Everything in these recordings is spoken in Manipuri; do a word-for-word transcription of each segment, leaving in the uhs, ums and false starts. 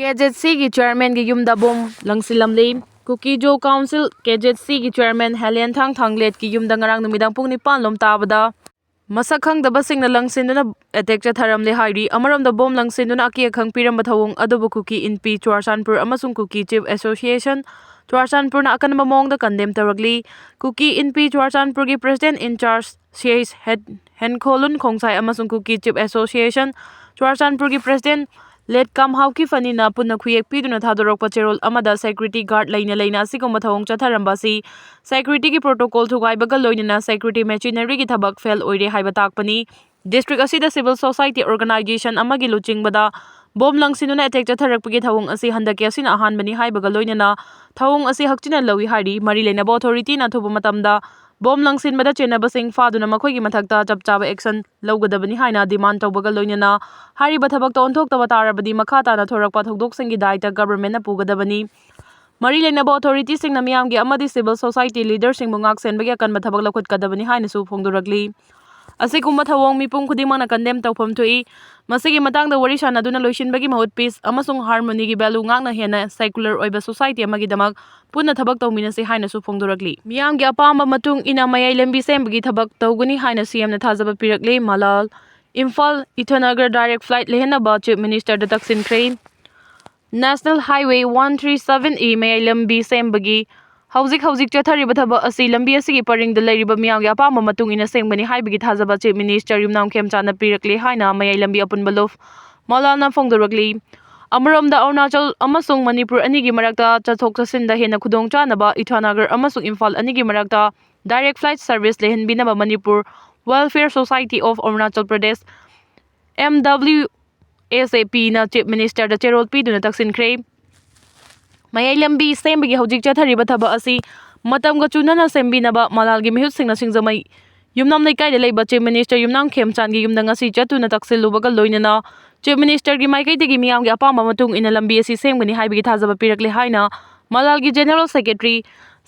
ꯀꯦ ꯖꯦꯠ ꯁꯤꯒꯤ ꯆꯤꯌꯔꯃꯦꯟꯒꯤ ꯌꯨꯝꯗ ꯕꯣꯝ ꯂꯪꯁꯤꯜꯂꯝꯂꯤ꯫ ꯀꯨꯀꯤ ꯖꯣ ꯀꯥꯎꯟꯁꯤꯜ, ꯀꯦ ꯖꯦꯠ ꯁꯤꯒꯤ ꯆꯤꯌꯔꯃꯦꯟ ꯍꯦꯂꯦꯟ ꯊꯥꯡ ꯊꯥꯡꯂꯦꯠꯀꯤ ꯌꯨꯝꯗ ꯉꯔꯥꯡ ꯅꯨꯃꯤꯗꯥꯡ ꯄꯨꯡ ꯅꯤꯄꯥꯟ ꯂꯣꯝ ꯇꯥꯕꯗ ꯃꯁꯛ ꯈꯪꯗꯕꯁꯤꯡꯅ ꯂꯪꯁꯤꯟꯗꯨꯅ ꯑꯦꯇꯦꯛ ꯆꯠꯊꯔꯝꯂꯦ ꯍꯥꯏꯔꯤ꯫ ꯑꯃꯔꯣꯝꯗ ꯕꯣꯝ ꯂꯪꯁꯤꯟꯗꯨꯅ ꯑꯀꯤ ꯑꯈꯪ ꯄꯤꯔꯝꯕ ꯊꯧꯑꯣꯡ ꯑꯗꯨꯕꯨ ꯀꯨꯀꯤ ꯏꯟꯄꯤ ꯆꯨꯔꯥꯆꯥꯟꯄꯨꯔ ꯑꯃꯁꯨꯡ ꯀꯨꯀꯤ ꯆꯤꯐ ꯑꯦꯁꯣꯁꯤꯌꯦꯁꯟ ꯆꯨꯔꯥꯆꯥꯟꯄꯨꯔꯅ ꯑꯀꯟꯕ ꯃꯑꯣꯡꯗ ꯀꯟꯗꯦꯝ ꯇꯧꯔꯛꯂꯤ꯫ ꯀꯨꯀꯤ ꯏꯟꯄꯤ ꯆꯨꯔꯥꯆꯥꯟꯄꯨꯔꯒꯤ ꯄ꯭ꯔꯦꯁꯤꯗꯦꯟꯠ ꯏꯟ ꯆꯥꯔꯖ ꯁꯤ ꯑꯩꯆ ꯍꯦꯟ-, ꯍꯦꯟꯈꯣꯂꯨꯟ ꯈꯣꯡꯁꯥꯏ ꯑꯃꯁꯨꯡ ꯀꯨꯀꯤ ꯆꯤꯐ ꯑꯦꯁꯣꯁꯤꯌꯦꯁꯟ ꯆꯨꯔꯥꯆꯥꯟꯄꯨꯔꯒꯤ ꯄ꯭ꯔꯦꯁꯤꯗꯦꯟꯠ ꯂꯦꯠ ꯀꯥꯝꯍꯥꯎ ꯀꯤꯐꯅꯤꯅ ꯄꯨꯟꯅ ꯈꯨꯌꯦꯛ ꯄꯤꯗꯨꯅ ꯊꯥꯗꯣꯔꯛꯄ ꯆꯦꯔꯣꯜ ꯑꯃꯗ ꯁꯦꯀ꯭ꯌꯨꯔꯤꯇꯤ ꯒꯥꯔꯗ ꯂꯩꯅ ꯂꯩꯅ ꯑꯁꯤꯒꯨꯝꯕ ꯊꯧꯑꯣꯡ ꯆꯠꯊꯔꯝꯕ ꯑꯁꯤ ꯁꯦꯀ꯭ꯌꯨꯔꯤꯇꯤꯒꯤ ꯄ꯭ꯔꯣꯇꯣꯀꯣꯜ ꯊꯨꯒꯥꯏꯕꯒ ꯂꯣꯏꯅꯅ ꯁꯦꯀ꯭ꯌꯨꯔꯤꯇꯤ ꯃꯦꯆꯤꯅꯔꯤꯒꯤ ꯊꯕꯛ ꯐꯦꯜ ꯑꯣꯏꯔꯦ ꯍꯥꯏꯕ ꯇꯥꯛꯄꯅꯤ꯫ ꯗꯤꯁꯇ꯭ꯔꯤꯛ ꯑꯁꯤꯗ ꯁꯤꯚꯤꯜ ꯁꯣꯁꯥꯏꯇꯤ ꯑꯣꯔꯒꯅꯥꯏꯖꯦꯁꯟ ꯑꯃꯒꯤ ꯂꯨꯆꯤꯡꯕꯗ ꯕꯣꯝ ꯂꯪꯁꯤꯟꯗꯨꯅ ꯑꯦꯇꯦꯛ ꯆꯠꯊꯔꯛꯄꯒꯤ ꯊꯧꯑꯣꯡ ꯑꯁꯤ ꯍꯟꯗꯛꯀꯤ ꯑꯁꯤꯅ ꯑꯍꯥꯟꯕꯅꯤ ꯍꯥꯏꯕꯒ ꯂꯣꯏꯅꯅ ꯊꯧꯑꯣꯡ ꯑꯁꯤ ꯍꯛꯆꯤꯟꯅ ꯂꯧꯏ ꯍꯥꯏꯔꯤ꯫ ꯃꯔꯤ ꯂꯩꯅꯕ ꯑꯣꯊꯣꯔꯤꯇꯤꯅ ꯑꯊꯨꯕ ꯃꯇꯝꯗ ꯕꯣꯝ ꯂꯪꯁꯤꯟꯕꯗ ꯆꯦꯟꯅꯕꯁꯤꯡ ꯐꯥꯗꯨꯅ ꯃꯈꯣꯏꯒꯤ ꯃꯊꯛꯇ ꯆꯞ ꯆꯥꯕ ꯑꯦꯛꯁꯟ ꯂꯧꯒꯗꯕꯅꯤ ꯍꯥꯏꯅ ꯗꯤꯃꯥꯟ ꯇꯧꯕꯒ ꯂꯣꯏꯅꯅ ꯍꯥꯏꯔꯤꯕ ꯊꯕꯛꯇ ꯑꯣꯟꯊꯣꯛꯇꯕ ꯇꯥꯔꯕꯗꯤ ꯃꯈꯥ ꯇꯥꯅ ꯊꯣꯔꯛꯄ ꯊꯧꯗꯣꯛꯁꯤꯡꯒꯤ ꯗꯥꯏꯇ ꯒꯚꯔꯟꯃꯦꯟꯠꯅ ꯄꯨꯒꯗꯕꯅꯤ꯫ ꯃꯔꯤ ꯂꯩꯅꯕ ꯑꯣꯊꯣꯔꯤꯇꯤꯁꯤꯡꯅ ꯃꯤꯌꯥꯝꯒꯤ ꯑꯃꯗꯤ ꯁꯤꯚꯤꯜ ꯁꯣꯁꯥꯏꯇꯤ ꯂꯤꯗꯔꯁꯤꯡꯕꯨ ꯉꯥꯛ ꯁꯦꯟꯕꯒꯤ ꯑꯀꯟꯕ ꯊꯕꯛ ꯂꯧꯈꯠꯀꯗꯕꯅꯤ ꯍꯥꯏꯅꯁꯨ ꯐꯣꯡꯗꯣꯔꯛꯂꯤ꯫ ꯑꯁꯤꯒꯨꯝꯕ ꯊꯧꯑꯣꯡ ꯃꯤꯄꯨꯝ ꯈꯨꯗꯤꯡꯃꯛꯅ ꯀꯟꯗꯦꯝ ꯇꯧꯐꯝ ꯊꯣꯛꯏ꯫ ꯃꯁꯤꯒꯤ ꯃꯇꯥꯡꯗ ꯋꯥꯔꯤ ꯁꯥꯟꯅꯗꯨꯅ ꯂꯣꯏꯁꯤꯟꯕꯒꯤ ꯃꯍꯨꯠ ꯄꯤꯁ ꯑꯃꯁꯨꯡ ꯍꯥꯔꯃꯣꯅꯤꯒꯤ ꯚꯦꯂꯨ ꯉꯥꯛꯅ ꯍꯦꯟꯅ ꯁꯦꯀ꯭ꯌꯨꯂꯔ ꯑꯣꯏꯕ ꯁꯣꯁꯥꯏꯇꯤ ꯑꯃꯒꯤꯗꯃꯛ ꯄꯨꯟꯅ ꯊꯕꯛ ꯇꯧꯃꯤꯟꯅꯁꯤ ꯍꯥꯏꯅꯁꯨ ꯐꯣꯡꯗꯣꯔꯛꯂꯤ꯫ ꯃꯤꯌꯥꯝꯒꯤ ꯑꯄꯥꯝꯕ ꯃꯇꯨꯡ ꯏꯟꯅ ꯃꯌꯥꯏ ꯂꯝꯕꯤ ꯁꯦꯝꯕꯒꯤ ꯊꯕꯛ ꯇꯧꯒꯅꯤ ꯍꯥꯏꯅ ꯁꯤ ꯑꯦꯝꯅ ꯊꯥꯖꯕ ꯄꯤꯔꯛꯂꯤ꯫ ꯃꯂꯥꯜ, ꯏꯝꯐꯥꯜ ꯏꯊꯅꯒꯔ ꯗꯥꯏꯔꯦꯛ ꯐ꯭ꯂꯥꯏꯠ ꯂꯩꯍꯟꯅꯕ ꯆꯤꯐ ꯃꯤꯅꯤꯁꯇꯔꯗ ꯇꯛꯁꯤꯟꯈ꯭ꯔꯦ꯫ National highway one three seven ꯏ ꯃꯌꯥꯏ ꯂꯝꯕꯤ ꯁꯦꯝꯕꯒꯤ ꯍꯧꯖꯤꯛ ꯍꯧꯖꯤꯛ ꯆꯠꯊꯔꯤꯕ ꯊꯕꯛ ꯑꯁꯤ ꯂꯝꯕꯤ ꯑꯁꯤꯒꯤ ꯄꯔꯤꯡꯗ ꯂꯩꯔꯤꯕ ꯃꯤꯌꯥꯝꯒꯤ ꯑꯄꯥꯝꯕ ꯃꯇꯨꯡ ꯏꯟꯅ ꯁꯦꯝꯒꯅꯤ ꯍꯥꯏꯕꯒꯤ ꯊꯥꯖꯕ ꯆꯤꯐ ꯃꯤꯅꯤꯁꯇꯔ ꯌꯨꯝꯅꯥꯝ ꯈꯦꯝꯆꯥꯟꯅ ꯄꯤꯔꯛꯂꯦ ꯍꯥꯏꯅ ꯃꯌꯥꯏ ꯂꯝꯕꯤ ꯑꯄꯨꯟꯕ ꯂꯨꯞ ꯃꯂꯥꯜꯅ ꯐꯣꯡꯗꯣꯔꯛꯂꯤ꯫ ꯑꯃꯔꯣꯝꯗ ꯑꯔꯨꯅꯥꯆꯜ ꯑꯃꯁꯨꯡ ꯃꯅꯤꯄꯨꯔ ꯑꯅꯤꯒꯤ ꯃꯔꯛꯇ ꯆꯠꯊꯣꯛ ꯆꯠꯁꯤꯟꯗ ꯍꯦꯟꯅ ꯈꯨꯗꯣꯡꯆꯥꯅꯕ ꯏꯊꯥꯅꯒꯔ ꯑꯃꯁꯨꯡ ꯏꯝꯐꯥꯜ ꯑꯅꯤꯒꯤ ꯃꯔꯛꯇ ꯗꯥꯏꯔꯦꯛ ꯐ꯭ꯂꯥꯏꯠ ꯁꯔꯚꯤꯁ ꯂꯩꯍꯟꯕꯤꯅꯕ Manipur welfare society of Arunachal Pradesh, M W S A ꯄꯤꯅ ꯆꯤꯐ ꯃꯤꯅꯤꯁꯇꯔꯗ ꯆꯦꯔꯣꯜ ꯄꯤꯗꯨꯅ ꯇꯛꯁꯤꯟꯈ꯭ꯔꯦ꯫ ꯃꯌꯥꯏ ꯂꯝꯕꯤ ꯁꯦꯝꯕꯒꯤ ꯍꯧꯖꯤꯛ ꯆꯠꯊꯔꯤꯕ ꯊꯕꯛ ꯑꯁꯤ ꯃꯇꯝꯒ ꯆꯨꯅꯅ ꯁꯦꯝꯕꯤꯅꯕ ꯃꯂꯥꯜꯒꯤ ꯃꯤꯍꯨꯠꯁꯤꯡꯅ ꯁꯤꯡꯖꯃꯩ ꯌꯨꯝꯅꯥꯝ ꯂꯩꯀꯥꯏꯗ ꯂꯩꯕ ꯆꯤꯐ ꯃꯤꯅꯤꯁꯇꯔ ꯌꯨꯝꯅꯥꯝ ꯈꯦꯝꯆꯥꯟꯒꯤ ꯌꯨꯝꯗ ꯉꯁꯤ ꯆꯠꯇꯨꯅ ꯇꯛꯁꯤꯜꯂꯨꯕꯒ ꯂꯣꯏꯅꯅ ꯆꯤꯐ ꯃꯤꯅꯤꯁꯇꯔꯒꯤ ꯃꯥꯏꯀꯩꯗꯒꯤ ꯃꯤꯌꯥꯝꯒꯤ ꯑꯄꯥꯝꯕ ꯃꯇꯨꯡ ꯏꯟꯅ ꯂꯝꯕꯤ ꯑꯁꯤ ꯁꯦꯝꯒꯅꯤ ꯍꯥꯏꯕꯒꯤ ꯊꯥꯖꯕ ꯄꯤꯔꯛꯂꯦ ꯍꯥꯏꯅ ꯃꯂꯥꯜꯒꯤ ꯖꯦꯅꯦꯔꯦꯜ ꯁꯦꯀ꯭ꯔꯦꯇꯔꯤ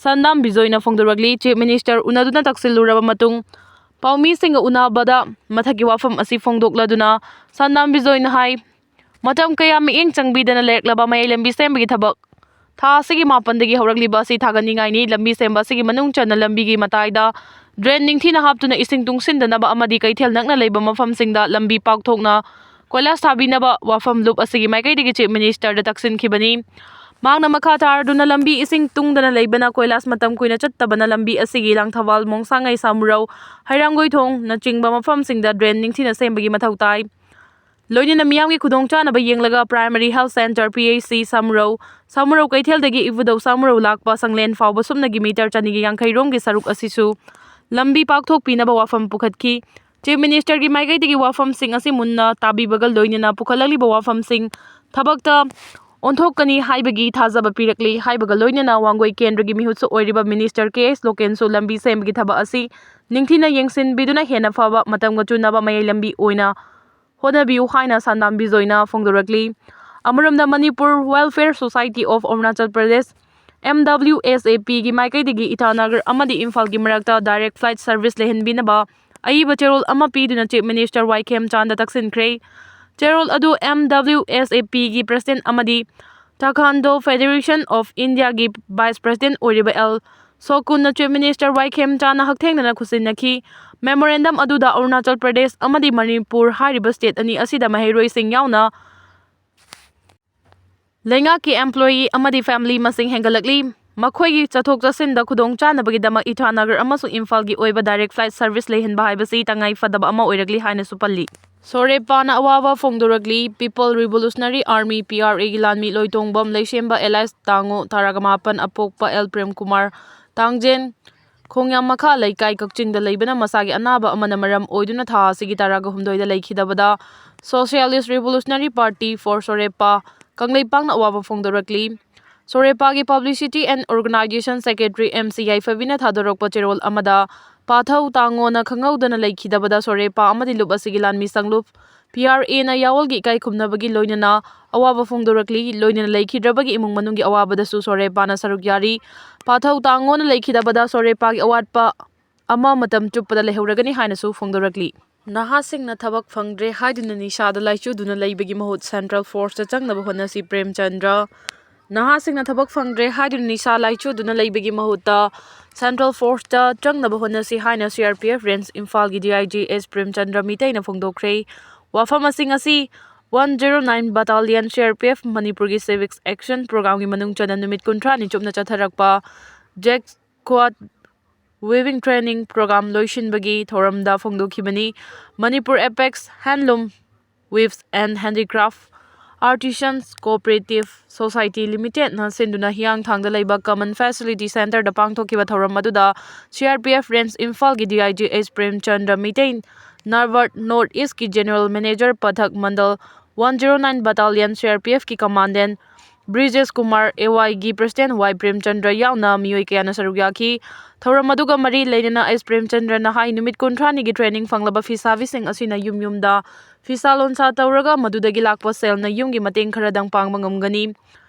ꯁꯟꯗꯥꯝ ꯕꯤꯖꯣꯏꯅ ꯐꯣꯡꯗꯣꯔꯛꯂꯤ꯫ ꯆꯤꯐ ꯃꯤꯅꯤꯁꯇꯔ ꯎꯅꯗꯨꯅ ꯇꯛꯁꯤꯜꯂꯨꯔꯕ ꯃꯇꯨꯡ ꯄꯥꯎꯃꯤꯁꯤꯡꯒ ꯎꯅꯕꯗ ꯃꯊꯛꯀꯤ ꯋꯥꯐꯝ ꯑꯁꯤ ꯐꯣꯡꯗꯣꯛꯂꯗꯨꯅ ꯁꯟꯗꯥꯝ ꯕꯤꯖꯣꯏꯅ ꯍꯥꯏ, ꯃꯇꯝ ꯀꯌꯥ ꯃꯤꯠꯌꯦꯡ ꯆꯪꯕꯤꯗꯅ ꯂꯩꯔꯛꯂꯕ ꯃꯌꯥꯏ ꯂꯝꯕꯤ ꯁꯦꯝꯕꯒꯤ ꯊꯕꯛ ꯊꯥ ꯑꯁꯤꯒꯤ ꯃꯥꯄꯟꯗꯒꯤ ꯍꯧꯔꯛꯂꯤꯕ ꯑꯁꯤ ꯊꯥꯒꯠꯅꯤꯡꯉꯥꯏꯅꯤ꯫ ꯂꯝꯕꯤ ꯁꯦꯝꯕ ꯑꯁꯤꯒꯤ ꯃꯅꯨꯡ ꯆꯟꯅ ꯂꯝꯕꯤꯒꯤ ꯃꯇꯥꯏꯗ drain ꯅꯤꯡꯊꯤꯅ ꯍꯥꯞꯇꯨꯅ ꯏꯁꯤꯡ ꯇꯨꯡꯁꯤꯟꯗꯅꯕ ꯑꯃꯗꯤ ꯀꯩꯊꯦꯜ ꯅꯛꯅ ꯂꯩꯕ ꯃꯐꯝꯁꯤꯡꯗ ꯂꯝꯕꯤ ꯄꯥꯛꯊꯣꯛꯅ ꯀꯣꯏꯂꯥꯁ ꯊꯥꯕꯤꯅꯕ ꯋꯥꯐꯝ ꯂꯨꯞ ꯑꯁꯤꯒꯤ ꯃꯥꯏꯀꯩꯗꯒꯤ Chief Minister ꯗ ꯇꯛꯁꯤꯟꯈꯤꯕꯅꯤ꯫ ꯃꯍꯥꯛꯅ ꯃꯈꯥ ꯇꯥꯔꯗꯨꯅ ꯂꯝꯕꯤ ꯏꯁꯤꯡ ꯇꯨꯡꯗꯅ ꯂꯩꯕꯅ ꯀꯣꯏꯂꯥꯁ ꯃꯇꯝ ꯀꯨꯏꯅ ꯆꯠꯇꯕꯅ ꯂꯝꯕꯤ ꯑꯁꯤꯒꯤ ꯂꯥꯡꯊꯕꯥꯜ, ꯃꯣꯡꯁꯥꯡꯉꯩ, ꯁꯥꯃꯨꯔꯧ, ꯍꯩꯔꯥꯡꯒꯣꯏꯊꯣꯡꯅꯆꯤꯡꯕ ꯃꯐꯝꯁꯤꯡꯗ drain ꯅꯤꯡꯊꯤꯅ ꯁꯦꯝꯕꯒꯤ ꯃꯊꯧ ꯇꯥꯏ꯫ ꯂꯣꯏꯅꯅ ꯃꯤꯌꯥꯝꯒꯤ ꯈꯨꯗꯣꯡꯆꯥꯅꯕ ꯌꯦꯡꯂꯒ Primary Health Centre, P H C, ꯁꯥꯃꯨꯔꯧ, ꯁꯥꯃꯨꯔꯧ ꯀꯩꯊꯦꯜꯗꯒꯤ ꯏꯕꯨꯙꯧ ꯁꯥꯃꯨꯔꯧ ꯂꯥꯛꯄ ꯁꯪꯂꯦꯟ ꯐꯥꯎꯕ ꯁꯨꯞꯅꯒꯤ meter ꯆꯅꯤꯒ ꯌꯥꯡꯈꯩ ꯔꯣꯝꯒꯤ ꯁꯔꯨꯛ ꯑꯁꯤꯁꯨ ꯂꯝꯕꯤ ꯄꯥꯛꯊꯣꯛꯄꯤꯅꯕ ꯋꯥꯐꯝ ꯄꯨꯈꯠꯈꯤ꯫ Chief Minister ꯒꯤ ꯃꯥꯏꯀꯩꯗꯒꯤ ꯋꯥꯐꯝꯁꯤꯡ ꯑꯁꯤ ꯃꯨꯟꯅ ꯇꯥꯕꯤꯕꯒ ꯂꯣꯏꯅꯅ ꯄꯨꯈꯠꯂꯛꯂꯤꯕ ꯋꯥꯐꯝꯁꯤꯡ ꯊꯕꯛꯇ ꯑꯣꯟꯊꯣꯛꯀꯅꯤ ꯍꯥꯏꯕꯒꯤ ꯊꯥꯖꯕ ꯄꯤꯔꯛꯂꯤ ꯍꯥꯏꯕꯒ ꯂꯣꯏꯅꯅ ꯋꯥꯡꯒꯣꯏ ꯀꯦꯟꯗ꯭ꯔꯒꯤ ꯃꯤꯍꯨꯠꯁꯨ ꯑꯣꯏꯔꯤꯕ Minister ꯀꯦ ꯑꯦꯁ ꯂꯣꯀꯦꯟꯁꯨ ꯂꯝꯕꯤ ꯁꯦꯝꯕꯒꯤ ꯊꯕꯛ ꯑꯁꯤ ꯅꯤꯡꯊꯤꯅ ꯌꯦꯡꯁꯤꯟꯕꯤꯗꯨꯅ ꯍꯦꯟꯅ ꯐꯕ ꯃꯇꯝꯒ ꯆꯨꯅꯕ ꯃꯌꯥꯏ ꯂꯝꯕꯤ ꯑꯣꯏꯅ ꯍꯣꯠꯅꯕꯤꯌꯨ ꯍꯥꯏꯅ ꯁꯥꯟꯗꯥꯝ ꯕꯤꯖꯣꯏꯅ ꯐꯣꯡꯗꯣꯔꯛꯂꯤ꯫ ꯑꯃꯔꯣꯝꯗ Manipur Welfare Society of Arunachal Pradesh, M W S A P ꯒꯤ ꯃꯥꯏꯀꯩꯗꯒꯤ ꯏꯇꯥꯅꯒꯔ ꯑꯃꯗꯤ ꯏꯝꯐꯥꯜꯒꯤ ꯃꯔꯛꯇ direct flight service ꯂꯩꯍꯟꯕꯤꯅꯕ ꯑꯏꯕ ꯆꯦꯔꯣꯜ ꯑꯃ ꯄꯤꯗꯨꯅ Chief Minister ꯋꯥꯏ ꯈꯦꯝꯆꯥꯟꯗ ꯇꯛꯁꯤꯟꯈ꯭ꯔꯦ꯫ ꯆꯦꯔꯣꯜ ꯑꯗꯨ M W S A P ꯒꯤ President ꯑꯃꯗꯤ Taekwondo Federation of India ꯒꯤ Vice President ꯑꯣꯏꯔꯤꯕ ꯑꯦꯜ ꯁꯣꯀꯨꯟꯅ Chief Minister ꯋꯥꯏ ꯈꯦꯝꯆꯥꯟꯅ ꯍꯛꯊꯦꯡꯅꯅ ꯈꯨꯠꯁꯤꯟꯅꯈꯤ꯫ Memorandum ꯑꯗꯨꯗ ꯑꯔꯨꯅꯥꯆꯜ ꯄ꯭ꯔꯗꯦꯁ ꯑꯃꯗꯤ ꯃꯅꯤꯄꯨꯔ ꯍꯥꯏꯔꯤꯕ state ꯑꯅꯤ ꯑꯁꯤꯗ ꯃꯍꯩꯔꯣꯏꯁꯤꯡ ꯌꯥꯎꯅ ꯂꯩꯉꯥꯛꯀꯤ employee ꯑꯃꯗꯤ family ꯃꯁꯤꯡ ꯍꯦꯟꯒꯠꯂꯛꯂꯤ꯫ ꯃꯈꯣꯏꯒꯤ ꯆꯠꯊꯣꯛ ꯆꯠꯁꯤꯟꯗ ꯈꯨꯗꯣꯡ ꯆꯥꯅꯕꯒꯤꯗꯃꯛ ꯏꯇꯥꯅꯒꯔ ꯑꯃꯁꯨꯡ ꯏꯝꯐꯥꯜꯒꯤ ꯑꯣꯏꯕ direct flight service ꯂꯩꯍꯟꯕ ꯍꯥꯏꯕꯁꯤ ꯇꯉꯥꯏ ꯐꯗꯕ ꯑꯃ ꯑꯣꯏꯔꯛꯂꯤ ꯍꯥꯏꯅꯁꯨ ꯄꯜꯂꯤ꯫ ꯁꯣꯔꯦꯄꯥꯅ ꯑꯋꯥꯕ ꯐꯣꯡꯗꯣꯔꯛꯂꯤ꯫ People Revolutionary Army, P R A ꯒꯤ ꯂꯥꯟꯃꯤ ꯂꯣꯏꯇꯣꯡꯕꯝ ꯂꯩꯁꯦꯝꯕ alias ꯇꯥꯡꯉꯣ, ꯇꯔꯥꯒ ꯃꯥꯄꯟ, ꯑꯄꯣꯛꯄ ꯑꯦꯜ ꯄ꯭ꯔꯦꯝ ꯀꯨꯃꯥꯔ, ꯇꯥꯡꯖꯦꯟ, ꯈꯣꯡꯌꯥꯝ ꯃꯈꯥ ꯂꯩꯀꯥꯏ, ꯀꯛꯆꯤꯡꯗ ꯂꯩꯕꯅ ꯃꯁꯥꯒꯤ ꯑꯅꯥꯕ ꯑꯃꯅ ꯃꯔꯝ ꯑꯣꯏꯗꯨꯅ ꯊꯥ ꯑꯁꯤꯒꯤ ꯇꯔꯥꯒ ꯍꯨꯝꯗꯣꯏꯗ ꯂꯩꯈꯤꯗꯕꯗ Socialist Revolutionary Party for ꯁꯣꯔꯦꯄꯥ ꯀꯪꯂꯩꯄꯥꯛꯅ ꯑꯋꯥꯕ ꯐꯣꯡꯗꯣꯔꯛꯂꯤ꯫ ꯁꯣꯔꯦꯄꯥꯒꯤ Publicity and Organization Secretary M C ꯌꯥꯏꯐꯕꯤꯅ ꯊꯥꯗꯣꯔꯛꯄ ꯆꯦꯔꯣꯜ ꯑꯃꯗ ꯄꯥꯊꯧ ꯇꯥꯡꯉꯣꯅ ꯈꯪꯍꯧꯗꯅ ꯂꯩꯈꯤꯗꯕꯗ ꯁꯣꯔꯦꯄꯥ ꯑꯃꯗꯤ ꯂꯨꯞ ꯑꯁꯤꯒꯤ ꯂꯥꯟꯃꯤ ꯁꯪꯂꯨꯞ P R A ꯅ ꯌꯥꯑꯣꯜꯒꯤ ꯏꯀꯥꯏ ꯈꯨꯝꯅꯕꯒꯤ ꯂꯣꯏꯅꯅ ꯑꯋꯥꯕ ꯐꯣꯡꯗꯣꯔꯛꯂꯤ꯫ ꯂꯣꯏꯅꯅ ꯂꯩꯈꯤꯗ꯭ꯔꯕꯒꯤ ꯏꯃꯨꯡ ꯃꯅꯨꯡꯒꯤ ꯑꯋꯥꯕꯗꯁꯨ ꯁꯣꯔꯦꯄꯥꯅ ꯁꯔꯨꯛ ꯌꯥꯔꯤ꯫ ꯄꯥꯊꯧ ꯇꯥꯡꯉꯣꯅ ꯂꯩꯈꯤꯗꯕꯗ ꯁꯣꯔꯦꯄꯥꯒꯤ ꯑꯋꯥꯠꯄ ꯑꯃ ꯃꯇꯝ ꯆꯨꯞꯄꯗ ꯂꯩꯍꯧꯔꯒꯅꯤ ꯍꯥꯏꯅꯁꯨ ꯐꯣꯡꯗꯣꯔꯛꯂꯤ꯫ ꯅꯍꯥꯁꯤꯡꯅ ꯊꯕꯛ ꯐꯪꯗ꯭ꯔꯦ ꯍꯥꯏꯗꯨꯅ ꯅꯤꯁꯥꯗ ꯂꯥꯏꯆꯨꯗꯨꯅ ꯂꯩꯕꯒꯤ ꯃꯍꯨꯠ Central Forceꯇ ꯆꯪꯅꯕ ꯍꯣꯠꯅꯁꯤ, ꯄ꯭ꯔꯦꯝꯆꯟꯗ꯭ꯔ꯫ ꯅꯍꯥꯁꯤꯡꯅ ꯊꯕꯛ ꯐꯪꯗ꯭ꯔꯦ ꯍꯥꯏꯗꯨꯅ ꯅꯤꯁꯥ ꯂꯥꯏꯆꯨꯗꯨꯅ ꯂꯩꯕꯒꯤ ꯃꯍꯨꯠꯇ Central Forceꯇ ꯆꯪꯅꯕ ꯍꯣꯠꯅꯁꯤ ꯍꯥꯏꯅ C R P F Range ꯏꯝꯐꯥꯜꯒꯤ D I G S Premchandra ꯃꯤꯇꯩꯅ ꯐꯣꯡꯗꯣꯛꯈ꯭ꯔꯦ꯫ ꯋꯥꯐꯝ ꯑꯁꯤ ꯉꯁꯤ one zero nine Battalion C R P F ꯃꯅꯤꯄꯨꯔꯒꯤ Civics Action Programꯒꯤ ꯃꯅꯨꯡ ꯆꯟꯅ ꯅꯨꯃꯤꯠ ꯀꯨꯟꯊ꯭ꯔꯥꯅꯤ ꯆꯨꯞꯅ ꯆꯠꯊꯔꯛꯄ Jack Squad Weaving Training Program ꯂꯣꯏꯁꯤꯟꯕꯒꯤ ꯊꯧꯔꯝꯗ ꯐꯣꯡꯗꯣꯛꯈꯤꯕꯅꯤ꯫ Manipur Apex Handloom Weaves and Handicraft Artisans Cooperative Society Limitedꯅ ꯁꯤꯟꯗꯨꯅ ꯍꯤꯌꯥꯡꯊꯥꯡꯗ ꯂꯩꯕ Common Facility Centreꯗ ꯄꯥꯡꯊꯣꯛꯈꯤꯕ ꯊꯧꯔꯝ ꯑꯗꯨꯗ C R P F Range ꯏꯝꯐꯥꯜꯒꯤ D I G S Premchandra Meitei, NAVAIRT North Eastꯀꯤ General Manager ꯄꯊꯛ ꯃꯟꯗꯜ one zero nine Battalion C R P Fꯀꯤ Commandant ꯕ꯭ꯔꯤꯖꯦꯁ Kumar, A Yꯒꯤ President Y Premchandra ꯌꯥꯎꯅ ꯃꯤꯑꯣꯏ ꯀꯌꯥꯅ ꯁꯔꯨꯛ ꯌꯥꯈꯤ꯫ ꯊꯧꯔꯝ ꯑꯗꯨꯒ ꯃꯔꯤ ꯂꯩꯅꯅ S ꯄ꯭ꯔꯦꯝꯆꯟꯗ꯭ꯔꯅ ꯍꯥꯏ, ꯅꯨꯃꯤꯠ ꯀꯨꯟꯊ꯭ꯔꯥꯅꯤꯒꯤ training ꯐꯪꯂꯕ ꯐꯤꯁꯥꯕꯤꯁꯤꯡ ꯑꯁꯤꯅ ꯌꯨꯝ ꯌꯨꯝꯗ ꯐꯤꯁꯥ ꯂꯣꯟꯁꯥ ꯇꯧꯔꯒ ꯃꯗꯨꯗꯒꯤ ꯂꯥꯛꯄ ꯁꯦꯜꯅ ꯌꯨꯝꯒꯤ ꯃꯇꯦꯡ ꯈꯔꯗꯪ ꯄꯥꯡꯕ ꯉꯝꯒꯅꯤ꯫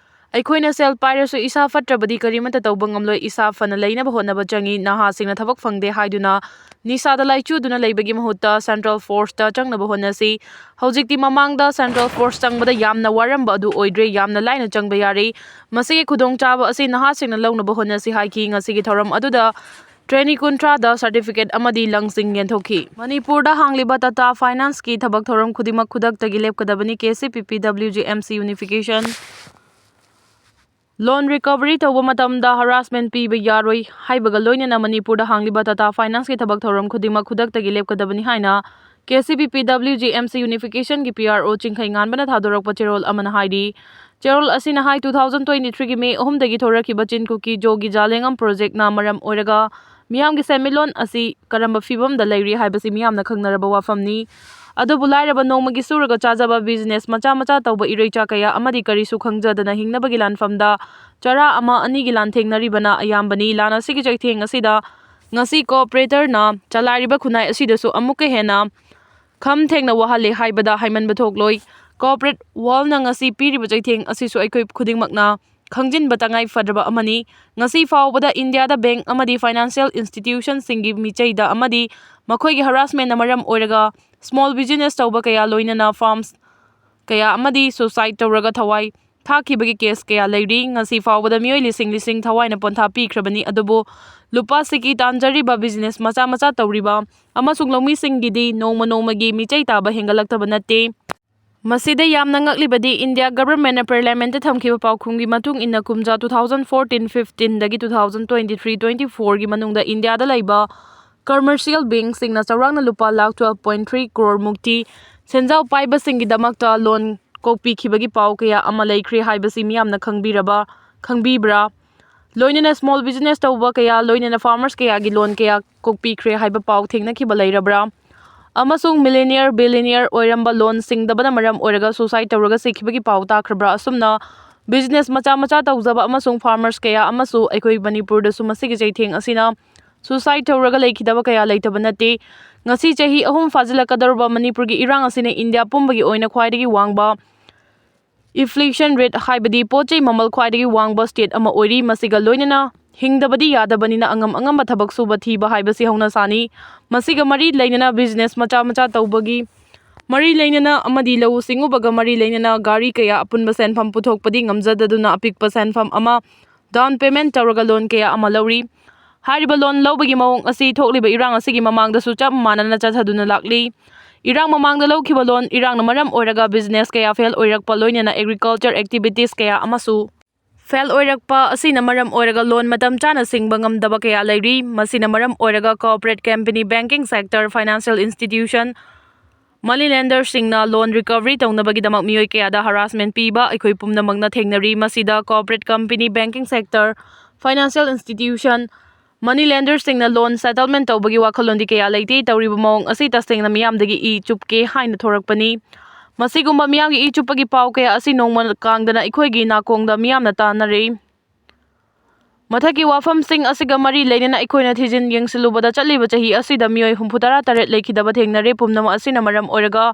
ꯑꯩꯈꯣꯏꯅ ꯁꯦꯜ ꯄꯥꯏꯔꯁꯨ ꯏꯁꯥ ꯐꯠꯇ꯭ꯔꯕꯗꯤ ꯀꯔꯤꯃꯠꯇ ꯇꯧꯕ ꯉꯝꯂꯣꯏ꯫ ꯏꯁꯥ ꯐꯅ ꯂꯩꯅꯕ ꯍꯣꯠꯅꯕ ꯆꯪꯏ꯫ ꯅꯍꯥꯁꯤꯡꯅ ꯊꯕꯛ ꯐꯪꯗꯦ ꯍꯥꯏꯗꯨꯅ ꯅꯤꯁꯥꯗ ꯂꯥꯏꯆꯨꯗꯨꯅ ꯂꯩꯕꯒꯤ ꯃꯍꯨꯠꯇ Central Forceꯇ ꯆꯪꯅꯕ ꯍꯣꯠꯅꯁꯤ꯫ ꯍꯧꯖꯤꯛꯇꯤ ꯃꯃꯥꯡꯗ Central Force ꯆꯪꯕꯗ ꯌꯥꯝꯅ ꯋꯥꯔꯝꯕ ꯑꯗꯨ ꯑꯣꯏꯗ꯭ꯔꯦ, ꯌꯥꯝꯅ ꯂꯥꯏꯅ ꯆꯪꯕ ꯌꯥꯔꯦ꯫ ꯃꯁꯤꯒꯤ ꯈꯨꯗꯣꯡꯆꯥꯕ ꯑꯁꯤ ꯅꯍꯥꯁꯤꯡꯅ ꯂꯧꯅꯕ ꯍꯣꯠꯅꯁꯤ ꯍꯥꯏꯈꯤ꯫ ꯉꯁꯤꯒꯤ ꯊꯧꯔꯝ ꯑꯗꯨꯗ trainee ꯀꯨꯟꯊ꯭ꯔꯥꯗ certificate ꯑꯃꯗꯤ ꯂꯪꯁꯤꯡ ꯌꯦꯟꯊꯣꯛꯈꯤ꯫ ꯃꯅꯤꯄꯨꯔꯗ ꯍꯥꯡꯂꯤꯕ Tata Financeꯀꯤ ꯊꯕꯛ ꯊꯧꯔꯝ ꯈꯨꯗꯤꯡꯃꯛ ꯈꯨꯗꯛꯇꯒꯤ ꯂꯦꯞꯀꯗꯕꯅꯤ꯫ K C P P W G M C unification꯫ Loan recovery ꯇꯧꯕ ꯃꯇꯝꯗ harassment ꯄꯤꯕ ꯌꯥꯔꯣꯏ ꯍꯥꯏꯕꯒ ꯂꯣꯏꯅꯅ ꯃꯅꯤꯄꯨꯔꯗ ꯍꯥꯡꯂꯤꯕ Tata Financeꯀꯤ ꯊꯕꯛ ꯊꯧꯔꯝ ꯈꯨꯗꯤꯡꯃꯛ ꯈꯨꯗꯛꯇꯒꯤ ꯂꯦꯞꯀꯗꯕꯅꯤ ꯍꯥꯏꯅ K C P P W G M C unificationꯒꯤ P R O ꯆꯤꯡꯈꯩꯉꯥꯟꯕꯅ ꯊꯥꯗꯣꯔꯛꯄ ꯆꯦꯔꯣꯜ ꯑꯃꯅ ꯍꯥꯏꯔꯤ꯫ ꯆꯦꯔꯣꯜ ꯑꯁꯤꯅ ꯍꯥꯏ, two thousand twenty-threeꯒꯤ May ꯑꯍꯨꯝꯗꯒꯤ ꯊꯣꯔꯛꯈꯤꯕ ꯆꯤꯟꯀꯨꯀꯤ ꯖꯣꯒꯤ ꯖꯥꯂꯦꯡꯉꯝ projectꯅ ꯃꯔꯝ ꯑꯣꯏꯔꯒ ꯃꯤꯌꯥꯝꯒꯤ ꯁꯦꯟꯃꯤꯠꯂꯣꯟ ꯑꯁꯤ ꯀꯔꯝꯕ ꯐꯤꯕꯝꯗ ꯂꯩꯔꯤ ꯍꯥꯏꯕꯁꯤ ꯃꯤꯌꯥꯝꯅ ꯈꯪꯅꯔꯕ ꯋꯥꯐꯝꯅꯤ꯫ ꯑꯗꯨꯕꯨ ꯂꯥꯏꯔꯕ ꯅꯣꯡꯃꯒꯤ ꯁꯨꯔꯒ ꯆꯥꯖꯕ business ꯃꯆꯥ ꯃꯆꯥ ꯇꯧꯕ ꯏꯔꯩꯆꯥ ꯀꯌꯥ ꯑꯃꯗꯤ ꯀꯔꯤꯁꯨ ꯈꯪꯖꯗꯅ ꯍꯤꯡꯅꯕꯒꯤ ꯂꯥꯟꯐꯝꯗ ꯆꯔꯥ ꯑꯃ ꯑꯅꯤꯒꯤ ꯂꯥꯟꯊꯦꯡꯅꯔꯤꯕꯅ ꯑꯌꯥꯝꯕꯅꯤ꯫ ꯂꯥꯟ ꯑꯁꯤꯒꯤ ꯆꯩꯊꯦꯡ ꯑꯁꯤꯗ ꯉꯁꯤ cooperatorꯅ ꯆꯂꯥꯏꯔꯤꯕ ꯈꯨꯟꯅꯥꯏ ꯑꯁꯤꯗꯁꯨ ꯑꯃꯨꯛꯀ ꯍꯦꯟꯅ ꯈꯝ ꯊꯦꯡꯅ ꯋꯥꯍꯜꯂꯦ ꯍꯥꯏꯕꯗ ꯍꯥꯏꯃꯟꯕ ꯊꯣꯛꯂꯣꯏ꯫ Corporate worldꯅ ꯉꯁꯤ ꯄꯤꯔꯤꯕ ꯆꯩꯊꯦꯡ ꯑꯁꯤꯁꯨ ꯑꯩꯈꯣꯏ ꯈꯨꯗꯤꯡꯃꯛꯅ ꯈꯪꯖꯤꯟꯕ ꯇꯉꯥꯏ ꯐꯗ꯭ꯔꯕ ꯑꯃꯅꯤ꯫ ꯉꯁꯤ ꯐꯥꯎꯕꯗ ꯏꯟꯗꯤꯌꯥꯗ bank ꯑꯃꯗꯤ financial institutionꯁꯤꯡꯒꯤ ꯃꯤꯆꯩꯗ ꯑꯃꯗꯤ ꯃꯈꯣꯏꯒꯤ ꯍꯔꯥꯁꯃꯦꯟꯅ ꯃꯔꯝ ꯑꯣꯏꯔꯒ ꯁ꯭ꯃꯣꯜ ꯕꯤꯖꯤꯅꯦꯁ ꯇꯧꯕ ꯀꯌꯥ, ꯂꯣꯏꯅꯅ ꯐꯥꯔꯝꯁ ꯀꯌꯥ ꯑꯃꯗꯤ ꯁꯨꯁꯥꯏꯗ ꯇꯧꯔꯒ ꯊꯋꯥꯏ ꯊꯥꯈꯤꯕꯒꯤ ꯀꯦꯁ ꯀꯌꯥ ꯂꯩꯔꯤ꯫ ꯉꯁꯤ ꯐꯥꯎꯕꯗ ꯃꯤꯑꯣꯏ ꯂꯤꯁꯤꯡ ꯂꯤꯁꯤꯡ ꯊꯋꯥꯏꯅ ꯄꯣꯟꯊꯥ ꯄꯤꯈ꯭ꯔꯕꯅꯤ꯫ ꯑꯗꯨꯕꯨ ꯂꯨꯄꯥ ꯁꯤꯀꯤ ꯇꯥꯟꯖꯔꯤꯕ ꯕꯤꯖꯤꯅꯦꯁ ꯃꯆꯥ ꯃꯆꯥ ꯇꯧꯔꯤꯕ ꯑꯃꯁꯨꯡ ꯂꯧꯃꯤꯁꯤꯡꯒꯤꯗꯤ ꯅꯣꯡꯃ ꯅꯣꯡꯃꯒꯤ ꯃꯤꯆꯩ ꯇꯥꯕ ꯍꯦꯟꯒꯠꯂꯛꯇꯕ ꯅꯠꯇꯦ꯫ ꯃꯁꯤꯗ ꯌꯥꯝꯅ ꯉꯛꯂꯤꯕꯗꯤ ꯏꯟꯗꯤꯌꯥ ꯒꯚꯔꯟꯃꯦꯟꯠꯅ ꯄꯥꯔꯂꯤꯌꯥꯃꯦꯟꯠꯇ ꯊꯝꯈꯤꯕ ꯄꯥꯎꯈꯨꯝꯒꯤ ꯃꯇꯨꯡ ꯏꯟꯅ, ꯀꯨꯝꯖꯥ two thousand fourteen fifteen ꯗꯒꯤ two thousand twenty three twenty four ꯒꯤ ꯃꯅꯨꯡꯗ ꯏꯟꯗꯤꯌꯥꯗ ꯂꯩꯕ ꯀꯃꯔꯁꯤꯌꯦꯜ ꯕꯦꯡꯛꯁꯤꯡꯅ ꯆꯥꯎꯔꯥꯛꯅ ꯂꯨꯄꯥ lakh twelve point three crore ꯃꯨꯛꯇꯤ ꯁꯦꯟꯖꯥꯎ ꯄꯥꯏꯕꯁꯤꯡꯒꯤꯗꯃꯛꯇ ꯂꯣꯟ ꯀꯣꯛꯄꯤꯈꯤꯕꯒꯤ ꯄꯥꯎ ꯀꯌꯥ ꯑꯃ ꯂꯩꯈ꯭ꯔꯦ ꯍꯥꯏꯕꯁꯤ ꯃꯤꯌꯥꯝꯅ ꯈꯪꯕꯤꯔꯕ, ꯈꯪꯕꯤꯕ꯭ꯔꯥ? ꯂꯣꯏꯅꯅ ꯁ꯭ꯃꯣꯜ ꯕꯤꯖꯤꯅꯦꯁ ꯇꯧꯕ ꯀꯌꯥ, ꯂꯣꯏꯅꯅ ꯐꯥꯔꯃꯔꯁ ꯀꯌꯥꯒꯤ ꯂꯣꯟ ꯀꯌꯥ ꯀꯣꯛꯄꯤꯈ꯭ꯔꯦ ꯍꯥꯏꯕ ꯄꯥꯎ ꯊꯦꯡꯅꯈꯤꯕ ꯂꯩꯔꯕ꯭ꯔꯥ? ꯑꯃꯁꯨꯡ ꯃꯤꯂꯤꯅꯤꯌꯔ, ꯕꯤꯂꯤꯅꯤꯌꯔ ꯑꯣꯏꯔꯝꯕ ꯂꯣꯟ ꯁꯤꯡꯗꯕꯅ ꯃꯔꯝ ꯑꯣꯏꯔꯒ ꯁꯨꯁꯥꯏꯗ ꯇꯧꯔꯒ ꯁꯤꯈꯤꯕꯒꯤ ꯄꯥꯎ ꯇꯥꯈ꯭ꯔꯕ꯭ꯔꯥ? ꯑꯁꯨꯝꯅ ꯕꯤꯖꯤꯅꯦꯁ ꯃꯆꯥ ꯃꯆꯥ ꯇꯧꯖꯕ ꯑꯃꯁꯨꯡ ꯐꯥꯔꯃꯔꯁ ꯀꯌꯥ ꯑꯃꯁꯨ ꯑꯩꯈꯣꯏ ꯃꯅꯤꯄꯨꯔꯗꯁꯨ ꯃꯁꯤꯒꯤ ꯆꯩꯊꯦꯡ ꯑꯁꯤꯅ ꯁꯨꯁꯥꯏꯗ ꯇꯧꯔꯒ ꯂꯩꯈꯤꯗꯕ ꯀꯌꯥ ꯂꯩꯇꯕ ꯅꯠꯇꯦ꯫ ꯉꯁꯤ ꯆꯍꯤ ꯑꯍꯨꯝ ꯐꯥꯖꯤꯜꯂꯛꯀꯗꯧꯔꯕ ꯃꯅꯤꯄꯨꯔꯒꯤ ꯏꯔꯥꯡ ꯑꯁꯤꯅ ꯏꯟꯗꯤꯌꯥ ꯄꯨꯝꯕꯒꯤ ꯑꯣꯏꯅ ꯈ꯭ꯋꯥꯏꯗꯒꯤ ꯋꯥꯡꯕ ꯏꯟꯐ꯭ꯂꯦꯁꯟ ꯔꯦꯠ, ꯍꯥꯏꯕꯗꯤ ꯄꯣꯠ ꯆꯩ ꯃꯃꯜ ꯈ꯭ꯋꯥꯏꯗꯒꯤ ꯋꯥꯡꯕ ꯁ꯭ꯇꯦꯠ ꯑꯃ ꯑꯣꯏꯔꯤ꯫ ꯃꯁꯤꯒ ꯂꯣꯏꯅꯅ ꯍꯤꯡꯗꯕꯗꯤ ꯌꯥꯗꯕꯅꯤꯅ ꯑꯉꯝ ꯑꯉꯝꯕ ꯊꯕꯛ ꯁꯨꯕ ꯊꯤꯕ ꯍꯥꯏꯕꯁꯤ ꯍꯧꯅ ꯁꯥꯅꯤ꯫ ꯃꯁꯤꯒ ꯃꯔꯤ ꯂꯩꯅꯅ ꯕꯤꯖꯤꯅꯦꯁ ꯃꯆꯥ ꯃꯆꯥ ꯇꯧꯕꯒꯤ ꯃꯔꯤ ꯂꯩꯅꯅ ꯑꯃꯗꯤ ꯂꯧꯎ ꯁꯤꯡꯎꯕꯒ ꯃꯔꯤ ꯂꯩꯅꯅ ꯒꯥꯔꯤ ꯀꯌꯥ ꯑꯄꯨꯟꯕ ꯁꯦꯟꯐꯝ ꯄꯨꯊꯣꯛꯄꯗꯤ ꯉꯝꯖꯗꯗꯨꯅ ꯑꯄꯤꯛꯄ ꯁꯦꯟꯐꯝ ꯑꯃ ꯗꯥꯎꯟ ꯄꯦꯃꯦꯟꯠ ꯇꯧꯔꯒ ꯂꯣꯟ ꯀꯌꯥ ꯑꯃ ꯂꯧꯔꯤ꯫ ꯍꯥꯏꯔꯤꯕ ꯂꯣꯟ ꯂꯧꯕꯒꯤ ꯃꯑꯣꯡ ꯑꯁꯤ ꯊꯣꯛꯂꯤꯕ ꯏꯔꯥꯡ ꯑꯁꯤꯒꯤ ꯃꯃꯥꯡꯗꯁꯨ ꯆꯞ ꯃꯥꯟꯅꯅ ꯆꯠꯊꯗꯨꯅ ꯂꯥꯛꯂꯤ꯫ ꯏꯔꯥꯡ ꯃꯃꯥꯡꯗ ꯂꯧꯈꯤꯕ ꯂꯣꯟ, ꯏꯔꯥꯡꯅ ꯃꯔꯝ ꯑꯣꯏꯔꯒ ꯕꯤꯖꯤꯅꯦꯁ ꯀꯌꯥ ꯐꯦꯜ ꯑꯣꯏꯔꯛꯄ, ꯂꯣꯏꯅꯅ ꯑꯦꯒ꯭ꯔꯤꯀꯜꯆꯔ ꯑꯦꯛꯇꯤꯚꯤꯇꯤꯁ ꯀꯌꯥ ꯑꯃꯁꯨ ꯐꯦꯜ ꯑꯣꯏꯔꯛꯄ ꯑꯁꯤꯅ ꯃꯔꯝ ꯑꯣꯏꯔꯒ ꯂꯣꯟ ꯃꯇꯝ ꯆꯥꯅ ꯁꯤꯡꯕ ꯉꯝꯗꯕ ꯀꯌꯥ ꯂꯩꯔꯤ꯫ ꯃꯁꯤꯅ ꯃꯔꯝ ꯑꯣꯏꯔꯒ cooperative company, banking sector, financial institution, money ꯂꯦꯟꯗꯔꯁꯤꯡꯅ ꯂꯣꯟ ꯔꯤꯀꯚꯔꯤ ꯇꯧꯅꯕꯒꯤꯗꯃꯛ ꯃꯤꯑꯣꯏ ꯀꯌꯥꯗ ꯍꯔꯥꯁꯃꯦꯟ ꯄꯤꯕ ꯑꯩꯈꯣꯏ ꯄꯨꯝꯅꯃꯛꯅ ꯊꯦꯡꯅꯔꯤ꯫ ꯃꯁꯤꯗ cooperative company, banking sector, financial institution, money ꯂꯦꯟꯗꯔꯁꯤꯡꯅ ꯂꯣꯟ ꯁꯦꯇꯜꯃꯦꯟ ꯇꯧꯕꯒꯤ ꯋꯥꯈꯜꯂꯣꯟꯗꯤ ꯀꯌꯥ ꯂꯩꯇꯦ꯫ ꯇꯧꯔꯤꯕ ꯃꯑꯣꯡ ꯑꯁꯤ ꯇꯁꯦꯡꯅ ꯃꯤꯌꯥꯝꯗꯒꯤ ꯏ ꯆꯨꯞꯀꯦ ꯍꯥꯏꯅ ꯊꯣꯔꯛꯄꯅꯤ꯫ ꯃꯁꯤꯒꯨꯝꯕ ꯃꯤꯌꯥꯝꯒꯤ ꯏ ꯆꯨꯞꯄꯒꯤ ꯄꯥꯎ ꯀꯌꯥ ꯑꯁꯤ ꯅꯣꯡꯃ ꯀꯥꯡꯗꯅ ꯑꯩꯈꯣꯏꯒꯤ ꯅꯥꯀꯣꯡꯗ ꯃꯤꯌꯥꯝꯅ ꯇꯥꯅꯔꯤ꯫ ꯃꯊꯛꯀꯤ ꯋꯥꯐꯝꯁꯤꯡ ꯑꯁꯤꯒ ꯃꯔꯤ ꯂꯩꯅꯅ ꯑꯩꯈꯣꯏꯅ ꯊꯤꯖꯤꯟ ꯌꯦꯡꯁꯤꯜꯂꯨꯕꯗ, ꯆꯠꯂꯤꯕ ꯆꯍꯤ ꯑꯁꯤꯗ ꯃꯤꯑꯣꯏ ꯍꯨꯝꯐꯨꯇꯔꯥ ꯇꯔꯦꯠ ꯂꯩꯈꯤꯗꯕ ꯊꯦꯡꯅꯔꯦ꯫ ꯄꯨꯝꯅꯃꯛ ꯑꯁꯤꯅ ꯃꯔꯝ ꯑꯣꯏꯔꯒ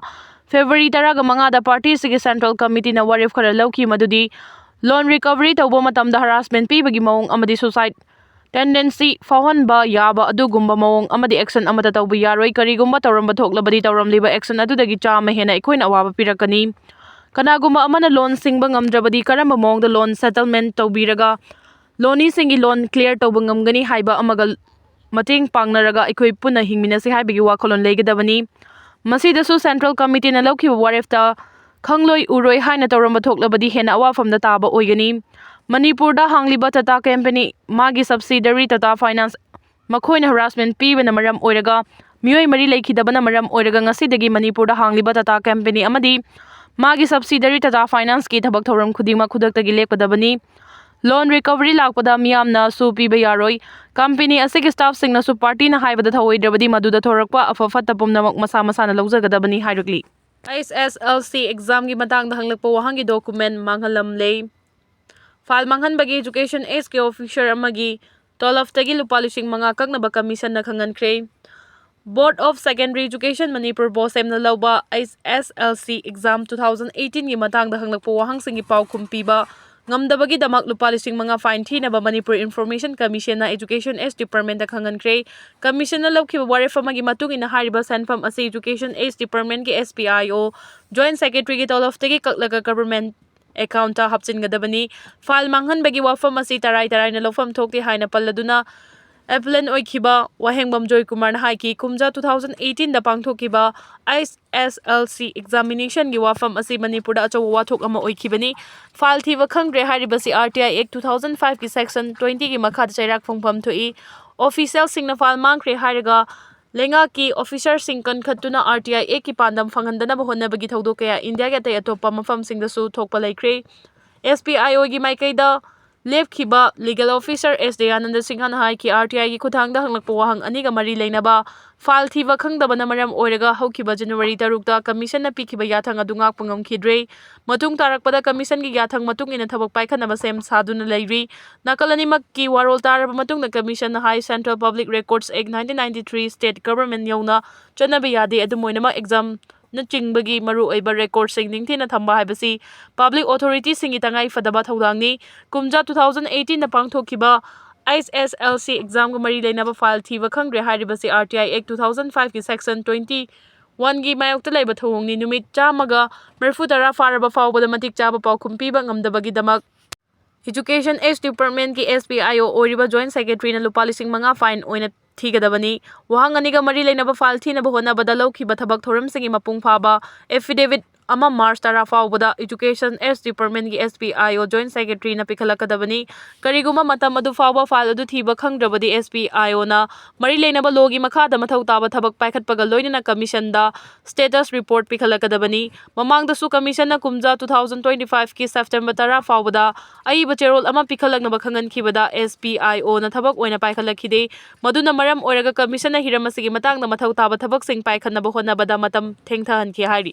ꯐꯦꯕ꯭ꯔꯨꯋꯥꯔꯤ ꯇꯔꯥꯒ ꯃꯉꯥꯗ ꯄꯥꯔꯇꯤ ꯑꯁꯤꯒꯤ ꯁꯦꯟꯇ꯭ꯔꯦꯜ ꯀꯃꯤꯇꯤꯅ ꯋꯥꯔꯦꯞ ꯈꯔ ꯂꯧꯈꯤ, ꯃꯗꯨꯗꯤ ꯂꯣꯟ ꯔꯤꯀꯚꯔꯤ ꯇꯧꯕ ꯃꯇꯝꯗ ꯍꯔꯥꯁꯃꯦꯟ ꯄꯤꯕꯒꯤ ꯃꯑꯣꯡ ꯑꯃꯗꯤ ꯁꯨꯁꯥꯏꯗ tendency ꯐꯥꯎꯍꯟꯕ ꯌꯥꯕ ꯑꯗꯨꯒꯨꯝꯕ ꯃꯑꯣꯡ ꯑꯃꯗꯤ action ꯑꯃꯠꯇ ꯇꯧꯕ ꯌꯥꯔꯣꯏ꯫ ꯀꯔꯤꯒꯨꯝꯕ ꯇꯧꯔꯝꯕ ꯊꯣꯛꯂꯕꯗꯤ ꯇꯧꯔꯝꯂꯤꯕ action ꯑꯗꯨꯗꯒꯤ ꯆꯥꯝꯃ ꯍꯦꯟꯅ ꯑꯩꯈꯣꯏꯅ ꯑꯋꯥꯕ ꯄꯤꯔꯛꯀꯅꯤ꯫ ꯀꯅꯥꯒꯨꯝꯕ ꯑꯃꯅ loan ꯁꯤꯡꯕ ꯉꯝꯗ꯭ꯔꯕꯗꯤ ꯀꯔꯝꯕ ꯃꯑꯣꯡꯗ loan settlement ꯇꯧꯕꯤꯔꯒ loaneeꯁꯤꯡꯒꯤ loan clear ꯇꯧꯕ ꯉꯝꯒꯅꯤ ꯍꯥꯏꯕ ꯑꯃꯒ ꯃꯇꯦꯡ ꯄꯥꯡꯅꯔꯒ ꯑꯩꯈꯣꯏ ꯄꯨꯟꯅ ꯍꯤꯡꯃꯤꯟꯅꯁꯤ ꯍꯥꯏꯕꯒꯤ ꯋꯥꯈꯜꯂꯣꯟ ꯂꯩꯒꯗꯕꯅꯤ꯫ ꯃꯁꯤꯗꯁꯨ central committeeꯅ ꯂꯧꯈꯤꯕ ꯋꯥꯔꯦꯞꯇ ꯈꯪꯂꯣꯏ ꯎꯔꯣꯏ ꯍꯥꯏꯅ ꯇꯧꯔꯝꯕ ꯊꯣꯛꯂꯕꯗꯤ ꯍꯦꯟꯅ ꯑꯋꯥꯐꯝꯗ ꯇꯥꯕ ꯑꯣꯏꯒꯅꯤ꯫ ꯃꯅꯤꯄꯨꯔꯗ ꯍꯥꯡꯂꯤꯕ Tata Company, ꯃꯥꯒꯤ subsidiary Tata Finance, ꯃꯈꯣꯏꯅ harassment ꯄꯤꯕꯅ ꯃꯔꯝ ꯑꯣꯏꯔꯒ ꯃꯤꯑꯣꯏ ꯃꯔꯤ ꯂꯩꯈꯤꯗꯕꯅ ꯃꯔꯝ ꯑꯣꯏꯔꯒ ꯉꯁꯤꯗꯒꯤ ꯃꯅꯤꯄꯨꯔꯗ ꯍꯥꯡꯂꯤꯕ Tata Company ꯑꯃꯗꯤ ꯃꯥꯒꯤ subsidiary Tata Financeꯀꯤ ꯊꯕꯛ ꯊꯧꯔꯝ ꯈꯨꯗꯤꯡꯃꯛ ꯈꯨꯗꯛꯇꯒꯤ ꯂꯦꯞꯀꯗꯕꯅꯤ꯫ Loan recovery ꯂꯥꯛꯄꯗ ꯃꯤꯌꯥꯝꯅꯁꯨ ꯄꯤꯕ ꯌꯥꯔꯣꯏ꯫ Company ꯑꯁꯤꯒꯤ staffꯁꯤꯡꯅꯁꯨ partyꯅ ꯍꯥꯏꯕꯗ ꯊꯧꯑꯣꯏꯗ꯭ꯔꯕꯗꯤ ꯃꯗꯨꯗ ꯊꯣꯔꯛꯄ ꯑꯐ ꯐꯠꯇ ꯄꯨꯝꯅꯃꯛ ꯃꯁꯥ ꯃꯁꯥꯅ ꯂꯧꯖꯒꯗꯕꯅꯤ ꯍꯥꯏꯔꯛꯂꯤ꯫ H S L C examꯒꯤ ꯃꯇꯥꯡꯗ ꯍꯪꯂꯛꯄ ꯋꯥꯍꯪꯒꯤ document ꯃꯥꯡꯍꯜꯂꯝꯂꯦ꯫ File ꯃꯥꯡꯍꯟꯕꯒꯤ Education Hꯀꯤ officer ꯑꯃꯒꯤ ꯇꯣꯂꯣꯞꯇꯒꯤ ꯂꯨꯄꯥ ꯂꯤꯁꯤꯡ ꯃꯉꯥ ꯀꯛꯅꯕ commissionꯅ ꯈꯪꯍꯟꯈ꯭ꯔꯦ꯫ Board of Secondary Education Manipur, BOSEMꯅ ꯂꯧꯕ H S L C exam two thousand eighteenꯒꯤ ꯃꯇꯥꯡꯗ ꯍꯪꯂꯛꯄ ꯋꯥꯍꯪꯁꯤꯡꯒꯤ ꯄꯥꯎꯈꯨꯝ ꯄꯤꯕ ꯉꯝꯗꯕꯒꯤꯗꯃꯛ ꯂꯨꯄꯥ ꯂꯤꯁꯤꯡ ꯃꯉꯥ fine ꯊꯤꯅꯕ Manipur Information Commissionꯅ Education H Departmentꯇ ꯈꯪꯍꯟꯈ꯭ꯔꯦ꯫ Commissionꯅ ꯂꯧꯈꯤꯕ ꯋꯥꯔꯦꯞ ꯑꯃꯒꯤ ꯃꯇꯨꯡ ꯏꯟꯅ ꯍꯥꯏꯔꯤꯕ ꯁꯦꯟꯐꯝ ꯑꯁꯤ Education H Departmentꯀꯤ S P I O, Joint Secretaryꯒꯤ ꯇꯣꯂꯣꯞꯇꯒꯤ ꯀꯛꯂꯒ government accountꯇ ꯍꯥꯞꯆꯤꯟꯒꯗꯕꯅꯤ꯫ File ꯃꯥꯡꯍꯟꯕꯒꯤ ꯋꯥꯐꯝ ꯑꯁꯤ ꯇꯔꯥꯏ ꯇꯔꯥꯏꯅ ꯂꯧꯐꯝ ꯊꯣꯛꯇꯦ ꯍꯥꯏꯅ ꯄꯜꯂꯗꯨꯅ appellant ꯑꯣꯏꯈꯤꯕ ꯋꯥꯍꯦꯡꯕꯝ ꯖꯣꯏꯀꯨꯃꯥꯔꯅ ꯍꯥꯏꯈꯤ꯫ ꯀꯨꯝꯖꯥ two thousand eighteenꯗ ꯄꯥꯡꯊꯣꯛꯈꯤꯕ H S L C examinationꯒꯤ ꯋꯥꯐꯝ ꯑꯁꯤ ꯃꯅꯤꯄꯨꯔꯗ ꯑꯆꯧꯕ ꯋꯥꯊꯣꯛ ꯑꯃ ꯑꯣꯏꯈꯤꯕꯅꯤ꯫ File ꯊꯤꯕ ꯈꯪꯗ꯭ꯔꯦ ꯍꯥꯏꯔꯤꯕꯁꯤ R T I Act two thousand fiveꯀꯤ section twentyꯒꯤ ꯃꯈꯥꯗ ꯆꯩꯔꯥꯛ ꯐꯪꯐꯝ ꯊꯣꯛꯏ꯫ Officialꯁꯤꯡꯅ file ꯃꯥꯡꯈ꯭ꯔꯦ ꯍꯥꯏꯔꯒ ꯂꯩꯉꯥꯛꯀꯤ officerꯁꯤꯡ ꯀꯟꯈꯠꯇꯨꯅ R T I Actꯀꯤ ꯄꯥꯟꯗꯝ ꯐꯪꯍꯟꯗꯅꯕ ꯍꯣꯠꯅꯕꯒꯤ ꯊꯧꯗꯣꯛ ꯀꯌꯥ ꯏꯟꯗꯤꯌꯥꯒꯤ ꯑꯇꯩ ꯑꯇꯣꯞꯄ ꯃꯐꯝꯁꯤꯡꯗꯁꯨ ꯊꯣꯛꯄ ꯂꯩꯈ꯭ꯔꯦ꯫ S P I Oꯒꯤ ꯃꯥꯏꯀꯩꯗ ꯂꯦꯞꯈꯤꯕ legal officer S Dayananda Singhana ꯍꯥꯏꯈꯤ, R T Iꯒꯤ ꯈꯨꯠꯊꯥꯡꯗ ꯍꯪꯂꯛꯄ ꯋꯥꯍꯪ ꯑꯅꯤꯒ ꯃꯔꯤ ꯂꯩꯅꯕ file ꯊꯤꯕ ꯈꯪꯗꯕꯅ ꯃꯔꯝ ꯑꯣꯏꯔꯒ ꯍꯧꯈꯤꯕ January ꯇꯔꯨꯛꯇ commissionꯅ ꯄꯤꯈꯤꯕ ꯌꯥꯊꯪ ꯑꯗꯨ ꯉꯥꯛꯄ ꯉꯝꯈꯤꯗ꯭ꯔꯦ꯫ ꯃꯇꯨꯡ ꯇꯥꯔꯛꯄꯗ commissionꯒꯤ ꯌꯥꯊꯪ ꯃꯇꯨꯡ ꯏꯟꯅ ꯊꯕꯛ ꯄꯥꯏꯈꯠꯅꯕ ꯁꯦꯝ ꯁꯥꯗꯨꯅ ꯂꯩꯔꯤ꯫ ꯅꯥꯀꯜ ꯑꯅꯤꯃꯛꯀꯤ ꯋꯥꯔꯣꯜ ꯇꯥꯔꯕ ꯃꯇꯨꯡꯗ commissionꯅ ꯍꯥꯏ, Central Public Records Act nineteen ninety-three state government ꯌꯧꯅ ꯆꯠꯅꯕ ꯌꯥꯗꯦ꯫ ꯑꯗꯨꯝ ꯑꯣꯏꯅꯃꯛ, examꯅꯆꯤꯡꯕꯒꯤ ꯃꯔꯨꯑꯣꯏꯕ recordꯁꯤꯡ ꯅꯤꯡꯊꯤꯅ ꯊꯝꯕ ꯍꯥꯏꯕꯁꯤ public authorityꯁꯤꯡꯒꯤ ꯇꯉꯥꯏ ꯐꯗꯕ ꯊꯧꯗꯥꯡꯅꯤ꯫ ꯀꯨꯝꯖꯥ two thousand eighteenꯗ ꯄꯥꯡꯊꯣꯛꯈꯤꯕ ꯑꯩꯆ ꯑꯦꯁ ꯑꯦꯜ ꯁꯤ ꯑꯦꯛꯖꯥꯝꯒ ꯃꯔꯤ ꯂꯩꯅꯕ ꯐꯥꯏꯜ ꯊꯤꯕ ꯈꯪꯗ꯭ꯔꯦ ꯍꯥꯏꯔꯤꯕꯁꯤ ꯑꯥꯔ ꯇꯤ ꯑꯥꯏ ꯑꯦꯛ ꯇꯨ ꯊꯥꯎꯖꯟ ꯐꯥꯏꯚꯀꯤ ꯁꯦꯛꯁꯟ ꯇ꯭ꯋꯦꯟꯇꯤ ꯋꯥꯟꯒꯤ ꯃꯥꯌꯣꯛꯇ ꯂꯩꯕ ꯊꯧꯑꯣꯡꯅꯤ꯫ ꯅꯨꯃꯤꯠ ꯆꯥꯝꯃꯒ ꯃꯔꯤꯐꯨ ꯇꯔꯥ ꯐꯥꯔꯕ ꯐꯥꯎꯕꯗ ꯃꯇꯤꯛ ꯆꯥꯕ ꯄꯥꯎꯈꯨꯝ ꯄꯤꯕ ꯉꯝꯗꯕꯒꯤꯗꯃꯛ ꯏꯖꯨꯀꯦꯁꯟ ꯑꯦꯁ ꯗꯤꯄꯥꯔꯠꯃꯦꯟꯒꯤ ꯑꯦꯁ ꯄꯤ ꯑꯥꯏ ꯑꯣ ꯑꯣꯏꯔꯤꯕ ꯖꯣꯏꯟꯠ ꯁꯦꯀ꯭ꯔꯦꯇꯔꯤꯅ ꯂꯨꯄꯥ ꯂꯤꯁꯤꯡ ꯃꯉꯥ ꯐꯥꯏꯟ ꯑꯣꯏꯅ ꯊꯤꯒꯗꯕꯅꯤ꯫ ꯋꯥꯍꯪ ꯑꯅꯤꯒ ꯃꯔꯤ ꯂꯩꯅꯕ ꯐꯥꯏꯜ ꯊꯤꯅꯕ ꯍꯣꯠꯅꯕꯗ ꯂꯧꯈꯤꯕ ꯊꯕꯛ ꯊꯧꯔꯝꯁꯤꯡꯒꯤ ꯃꯄꯨꯡ ꯐꯥꯕ ꯑꯦꯐꯤꯗꯦꯕꯤꯠ ꯑꯃ ꯃꯥꯔꯆ ꯇꯔꯥ ꯐꯥꯎꯕꯗ ꯏꯖꯨꯀꯦꯁꯟ ꯑꯦꯁ ꯗꯤꯄꯥꯔꯠꯃꯦꯟꯒꯤ S P I O joint ꯁꯦꯀ꯭ꯔꯦꯇꯔꯤꯅ ꯄꯤꯈꯠꯂꯛꯀꯗꯕꯅꯤ꯫ ꯀꯔꯤꯒꯨꯝꯕ ꯃꯇꯝ ꯑꯗꯨ ꯐꯥꯎꯕ ꯐꯥꯏꯜ ꯑꯗꯨ ꯊꯤꯕ ꯈꯪꯗ꯭ꯔꯕꯗꯤ ꯑꯦꯁ ꯄꯤ ꯑꯥꯏ ꯑꯣꯅ ꯃꯔꯤ ꯂꯩꯅꯕ ꯂꯣꯒꯤ ꯃꯈꯥꯗ ꯃꯊꯧ ꯇꯥꯕ ꯊꯕꯛ ꯄꯥꯏꯈꯠꯄꯒ ꯂꯣꯏꯅꯅ ꯀꯃꯤꯁꯟꯗ ꯁ꯭ꯇꯦꯇꯁ ꯔꯤꯄꯣꯔꯠ ꯄꯤꯈꯠꯂꯛꯀꯗꯕꯅꯤ꯫ ꯃꯃꯥꯡꯗꯁꯨ ꯀꯃꯤꯁꯟꯅ ꯀꯨꯝꯖꯥ ꯇꯨ ꯊꯥꯎꯖꯟ ꯇ꯭ꯋꯦꯟꯇꯤ ꯐꯥꯏꯚꯀꯤ ꯁꯦꯞꯇꯦꯝꯕꯔ ꯇꯔꯥ ꯐꯥꯎꯕꯗ ꯑꯏꯕ ꯆꯦꯔꯣꯜ ꯑꯃ ꯄꯤꯈꯠꯂꯛꯅꯕ ꯈꯪꯍꯟꯈꯤꯕꯗ ꯑꯦꯁ ꯄꯤ ꯑꯥꯏ ꯑꯣꯅ ꯊꯕꯛ ꯑꯣꯏꯅ ꯄꯥꯏꯈꯠꯂꯛꯈꯤꯗꯦ꯫ ꯃꯗꯨꯅ ꯃꯔꯝ ꯑꯣꯏꯔꯒ ꯀꯃꯤꯁꯟꯅ ꯍꯤꯔꯝ ꯑꯁꯤꯒꯤ ꯃꯇꯥꯡꯗ ꯃꯊꯧ ꯇꯥꯕ ꯊꯕꯛꯁꯤꯡ ꯄꯥꯏꯈꯠꯅꯕ ꯍꯣꯠꯅꯕꯗ ꯃꯇꯝ ꯊꯦꯡꯊꯍꯟꯈꯤ ꯍꯥꯏꯔꯤ꯫